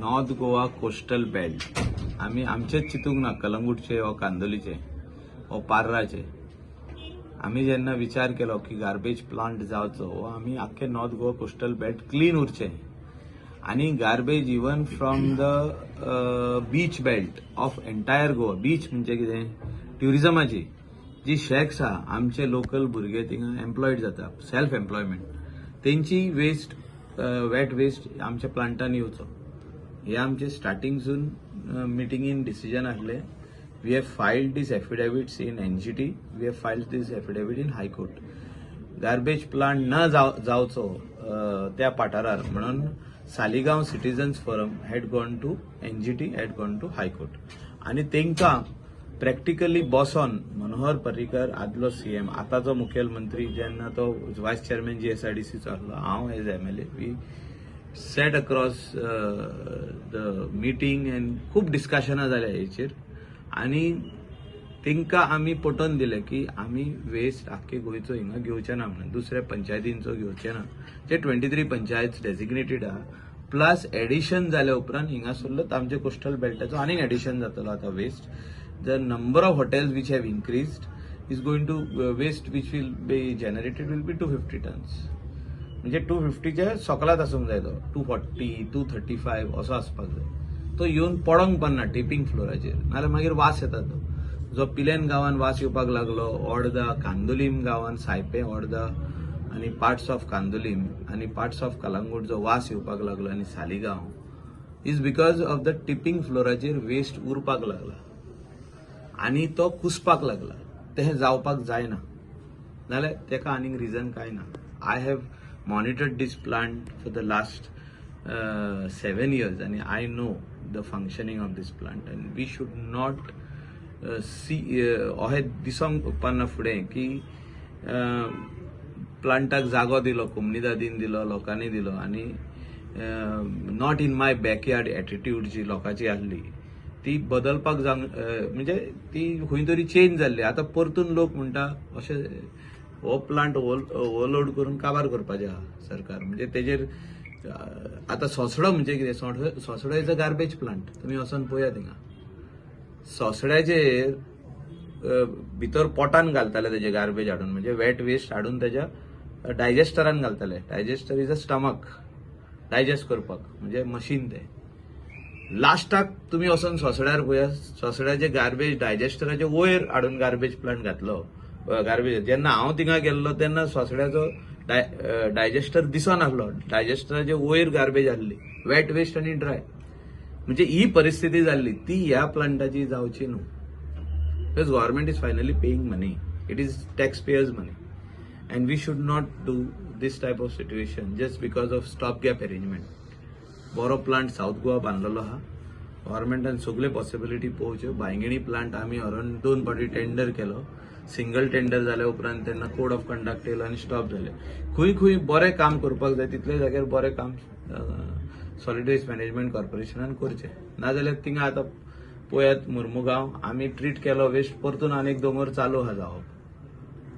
North Goa coastal belt आमी आमचेच चिंतूंक ना, कलंगूटचे वा कांदोलीचे वा पार्राचे. आमी जेन्ना विचार केलो की गार्बेज प्लांट जावचो हो आमी आख्खे north Goa coastal belt clean उरचें आनी garbage even from the beach belt of entire Goa. Beach म्हणजे कितें, ट्युरिजमाची जी शॅक्स आहा, आमचे लोकल भुरगे थिंगा एम्प्लॉयड जाता, सेल्फ एम्प्लॉयमेंट, तेंची वेस्ट, वेट वेस्ट आमच्या प्लांटान येवचो. हे आमचे स्टार्टिंगसून मिटिंगीन डिसिजन आसले. We have filed this affidavits in NGT, we have filed this affidavit in High Court. Garbage plant न जावचो त्या पठारार म्हणून Saligao Citizens Forum had gone to NGT, had gone to High Court आनी तांकां प्रॅक्टिकली बसोन मनोहर पर्रीकर, आदलो CM, आतांचो मुखेलमंत्री, जेन्ना तो वायस चेअरमॅन जीएसआयडीसीचो आसलो, हांव as MLA, we sat across the meeting and खूब डिस्कशनां जाल्या हेचेर आनी तांकां आमी पटोवन दिलें की आमी वेस्ट आख्खे गोंयचो हिंगा घेवचे ना म्हणून, दुसऱ्या पंचायतींचो घेवचे ना. जे 23 पंचायत डेजिग्नेटेड आहा, प्लस एडिशन जाल्या उपरांत हिंगासरलोच आमचे कोस्टल बेल्टाचो आनीक एडिशन जातलो. आतां waste, the number of hotels which have increased is going to, waste which will be generated will be 250 tons. म्हणजे 250च्या सोकलात आसूंक जाय तो, 240, 235 असो आसपाक जाय. तो येवन पडोंक पण ना टिपिंग फ्लोराचेर, नाजाल्यार मागीर वास येता. तो जो पिलेन गांवान वास येवपाक लागलो, ओर्दा, कांदोलीम गांवान, सायपे, ओर्दा आनी पार्ट्स ऑफ कांदोलीम आनी पार्ट्स ऑफ कलंगूट जो वास येवपाक लागलो आनी Saligao, is because of the tipping फ्लोराचेर waste उरपाक लागला आनी तो कुसपाक लागला. तें जावपाक जायना, नाल्यार तेका आनीक रिजन कांय ना. I have monitored this plant for the last 7 years आनी I know the functioning of this plant and we should not see अशें दिसोंक उपकारना फुडें की प्लांटाक जागो दिलो, कोमनिदादीन दिलो, लोकांनी दिलो आनी not in my backyard attitude जी लोकांची आसली ती बदलपाक जावंक, म्हणजे ती खंय तरी चेंज जाल्ली. आतां परतून लोक म्हणटा अशें हो प्लांट ओवरलोड करून काबार करपाचें आहा सरकार. म्हणजे तेजेर आतां सोसडो म्हणजे कितें, सोसडो is a garbage plant. तुमी वचोन पळया, थिंगा सोसड्याचेर भितर पोटान घालताले तेजे गार्बेज हाडून, म्हणजे वेट वेस्ट हाडून तेज्या डायजेस्टरान घालताले. Digester is a stomach, digest करपाक म्हणजे मशीन तें. लास्टाक तुमी वचोन सोसड्यार पळया, सोसड्याचे गार्बेज डायजेस्टराचे वयर हाडून गार्बेज प्लांट घातलो. गार्बेज, जेन्ना हांव थिंगा गेल्लो तेन्ना सोसड्याचो डायजेस्टर दिसनासलो. डायजेस्टराचे वयर गार्बेज आहली, वेट वेस्ट आनी ड्राय. म्हणजे ही परिस्थिती जाल्ली, ती ह्या प्लांटाची जावची न्हू, because government is finally paying money, it is tax payers' money and we should not do this type of situation just because of stop gap arrangement. बरो प्लांट साऊथ गोवा बांदलेलो आहा. गव्हर्मेंटान सगळे पॉसिबिलिटी पळोवच्यो. बांयगिणी प्लांट आमी व्हरून दोन फावटी टेंडर केलो. Single tender जाल्या उपरांत तेन्ना कोड ऑफ कंडक्ट येयलो आनी स्टॉप जाले. खंय खंय बरें काम करपाक जाय तितले जाग्यार बरें काम सॉलिड वेस्ट मॅनेजमेंट कॉर्पोरेशनान करचें. नाजाल्यार थिंगा आतां पळयात, मुर्मुगांव आमी ट्रीट केलो वेस्ट, परतून आनीक दोंगर चालू आहा जावप.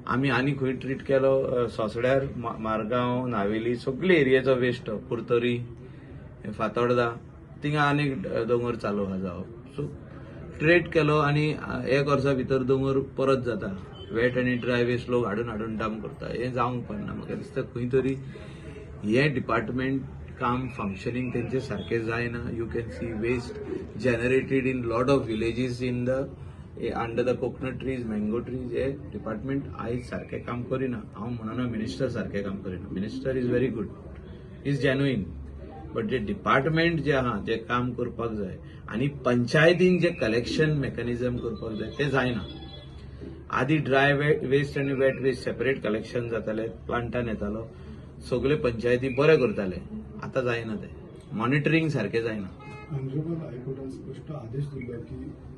आमी आनी खंय ट्रीट केलो, सोसड्यार, मारगांव, नावेली, सगळे एरियेचो वेस्ट, कुर्तरी, फातोर्डा, थिंगा आनीक दोंगर चालू आहा जावप. सो ट्रीट केलो आनी एक वर्सा भितर दोंगर परत जाता. वेट आनी ड्राय वेस्ट लोक हाडून हाडून डंप करता, हें जावंक पडना. म्हाका दिसता खंय तरी हें डिपार्टमेंट काम फंक्शनिंग तेंचे सारकें जायना. You can see waste generated in lot of villages in the under the coconut trees, mango trees. हे डिपार्टमेंट आयज सारकें काम करिना. हांव म्हणना मिनिस्टर सारकें काम करिना. Minister is very good, is genuine, but J department जे आहा जे काम करपाक जाय आनी पंचायतीन जे कलेक्शन मेकॅनिझम करपाक जाय तें जायना. आदी ड्राय वेस्ट आनी वेट वेस्ट सेपरेट कलेक्शन जाताले, प्लांटान येतालो, सगळे पंचायती बरें करताले. आतां जायना तें, मॉनिटरींग सारकें जायना. ऑनरेबल हायकोर्टान स्पश्ट आदेश दिल्लो की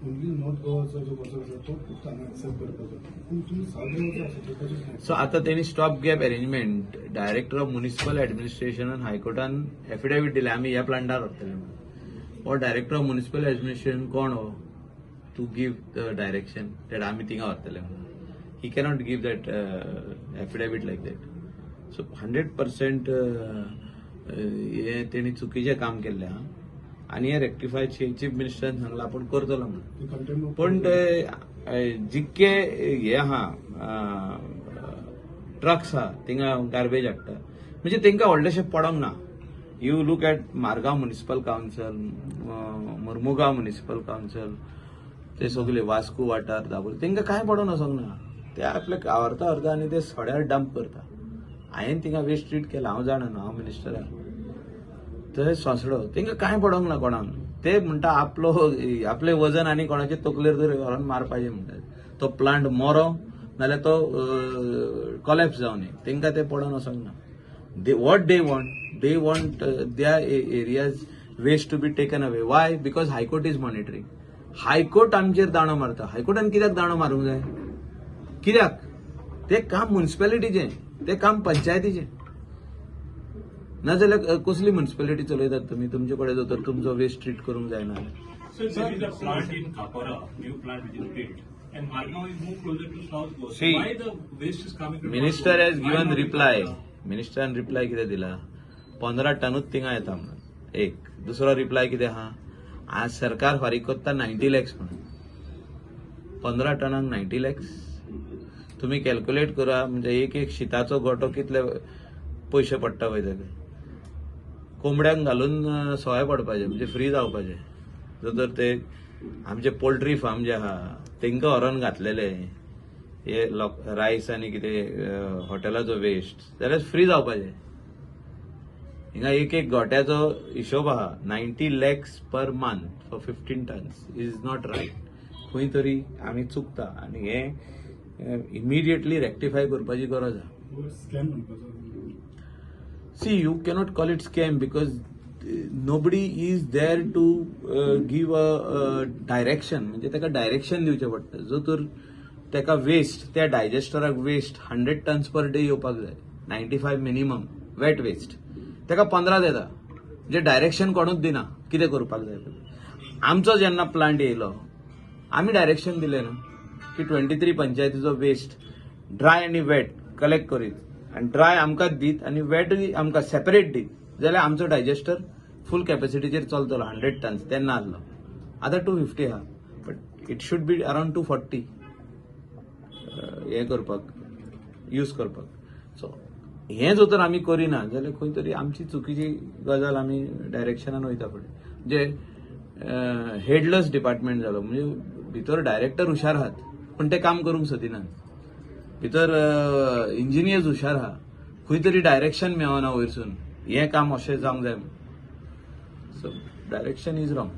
ओन्ली नॉर्थ गोवाचो जो कचरो आसा तो फक्त हांगा एक्सेप्ट करपाचो, पूण तुमी सावथ गोवाचो आसा तो कशेंच. सो आतां तेणी stop gap arrangement, director of municipal ऍडमिनिस्ट्रेशनान हायकोर्टान एफिडेवीट दिलें, आमी ह्या प्लांटार व्हरतले म्हणून. हो डायरेक्टर ऑफ म्युनिसिपल ऍडमिनिस्ट्रेशन कोण हो to give the direction that आमी थिंगा व्हरतले म्हणून? ही cannot give that affidavit like that. So 100% हें तेणी चुकीचें काम केल्लें आहा. आनी हे रेक्टिफाय चीफ मिनिस्टरान सांगला आपूण करतलो म्हणून. ते कंटेम्प्ट. पण ते जितके हे आहा, ट्रक्स आहा, थिंगा गार्बेज हाडटा, म्हणजे तेंकां व्हडलेशें पडोंक ना. You look at Margao Municipal Council, Mormugao Municipal Council, ते सगळे वास्को वाठार, दाबोळी, तेंकां कांय पडोन वचोंक ना. ते आपले व्हरता व्हरता आनी ते सड्यार डंप करता. हांवें थिंगा वेस्ट ट्रीट केला, हांव जाणा न्हू, हांव मिनिस्टर आहा. थंय सोंसडो तेंकां कांय पडोंक ना कोणाक. ते म्हणटा आपलो आपलें वजन आनी कोणाचे तकलेर तरी व्हरोन मारपाचें म्हणटा. तो प्लांट मरो नाल्यार तो कॉलेप्स जावं न्ही, तेंकां ते पडोन वचोंक ना. They what they want, they want their area's waste to be taken away. Why? Because High Court is monitoring. High court आमचेर दांडो मारता. हायकोर्टान कित्याक दांडो मारूंक जाय? कित्याक? ते काम म्युनिसिपालिटीचें, ते काम पंचायतीचें. नाजाल्यार कसली म्युनिसिपालिटी चलयतात तुमी? तुमचे कडेन जर तर तुमचो वेस्ट ट्रीट करूंक जायना. Sir, there is a plant in Kapora, new plant which is built, and Margao is more closer to South Goa. See, Why the waste is coming to North Minister Goa? Has Why given not in reply. Kapora? मिनिस्टरान reply कितें दिला? 15 टनूच थिंगा येता म्हणून. एक दुसरो reply कितें आहा, आज सरकार फारीक करता 90 लॅक्स म्हणून. 15 टनांक 90 लॅक्स तुमी कॅल्क्युलेट करा. म्हणजे एक एक शिताचो गोटो कितले पयशे पडटा पळय तेका. कोंबड्यांक घालून सवाय पडपाचें, म्हणजे फ्री जावपाचें. जर तर ते आमचे पोल्ट्री फार्म जे आहा तेंकां व्हरोन घातलेले हे लोक रायस आनी कितें हॉटेलाचो वेस्ट जाल्यार फ्री जावपाचें. हिंगा एक एक गोट्याचो हिशोब आहा. 90 lakhs per month for 15 tons is not right. खंय तरी आमी चुकता आनी हे इमिडिएटली रेक्टिफाय करपाची गरज आहा. स्कॅम म्हणपाचो? See, you cannot call it scam because nobody is there to give a direction. म्हणजे ताका डायरेक्शन दिवचें पडटा. जो तर ताका वेस्ट, त्या डायजेस्टराक waste 100 tons per day येवपाक जाय, 95 मिनिमम वेट वेस्ट. ताका 15 दिता. म्हणजे डायरेक्शन कोणूच दिना कितें करपाक जाय तें. आमचो जेन्ना प्लांट येयलो, आमी डायरेक्शन दिलें न्हू की 23 पंचायतीचो वेस्ट ड्राय आनी वेट कलेक्ट करीत आनी ड्राय आमकां दीत आनी वेटूय आमकां सेपरेट दीत जाल्यार आमचो डायजेस्टर फूल कॅपॅसिटीचेर चलतलो. 100 टन्स तेन्ना आहलो, आतां 250 आहा, but it should be around 240 हें करपाक, यूज करपाक. सो हें जर तर आमी करिना जाल्यार खंय तरी आमची चुकीची गजाल. आमी डायरेक्शनान वयता फुडें, म्हणजे हेडलस डिपार्टमेंट जालो. म्हणजे भितर डायरेक्टर हुशार आहात पूण ते काम करूंक सोदिनात. भितर इंजिनियर्स हुशार आहा, खंय तरी डायरेक्शन मेळना वयरसून, हें काम अशें जावंक जाय. So direction is wrong.